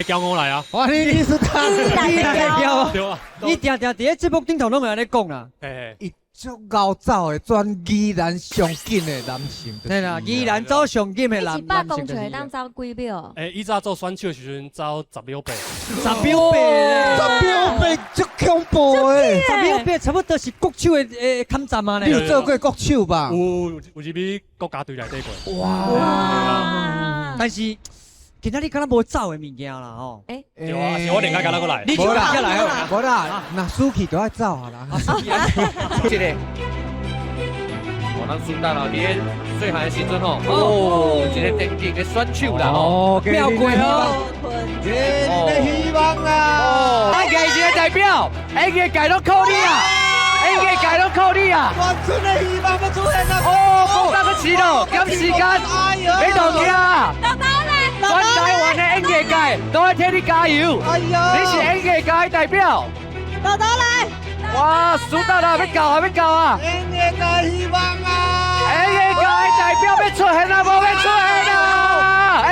驕傲來啊！哇，你是他，你來驕傲，對啊，你定定佇咧節目頂頭攏會按呢講啦。嘿，伊足𠢕走的，轉宜蘭上緊的男性。對啦，宜蘭走上緊的男你一百男性公尺會當走幾秒？欸，以早做選手的時陣走10秒8。10秒8。10秒8足恐怖的。10秒8差不多是國手的坎站啊。你有做過國手吧？有，有入去國家隊內底過。哇！但是今仔日敢若無走的物件啦吼。欸，對啊，是我練甲敢若閣來。你就來來，無啦，若輸去就愛走啊啦。這個，哦，咱蘇丹哦，佇咧細漢的時陣吼，哦，一個電競的選手啦吼，妙過哦，你的希望啊！哦，咱家一個代表，演藝界攏靠你啊，演藝界攏靠你啊！全村的希望欲出現啦！哦，講到閣遲咯，趕時間，別動啊！全台灣的演藝界都愛替你加油！哎呀，你是演藝界的代表，豆豆來！哇，輸到啦，欲到啊，欲到啊！演藝界希望啊！演藝界的代表欲出現啊，無欲出現啊！哎，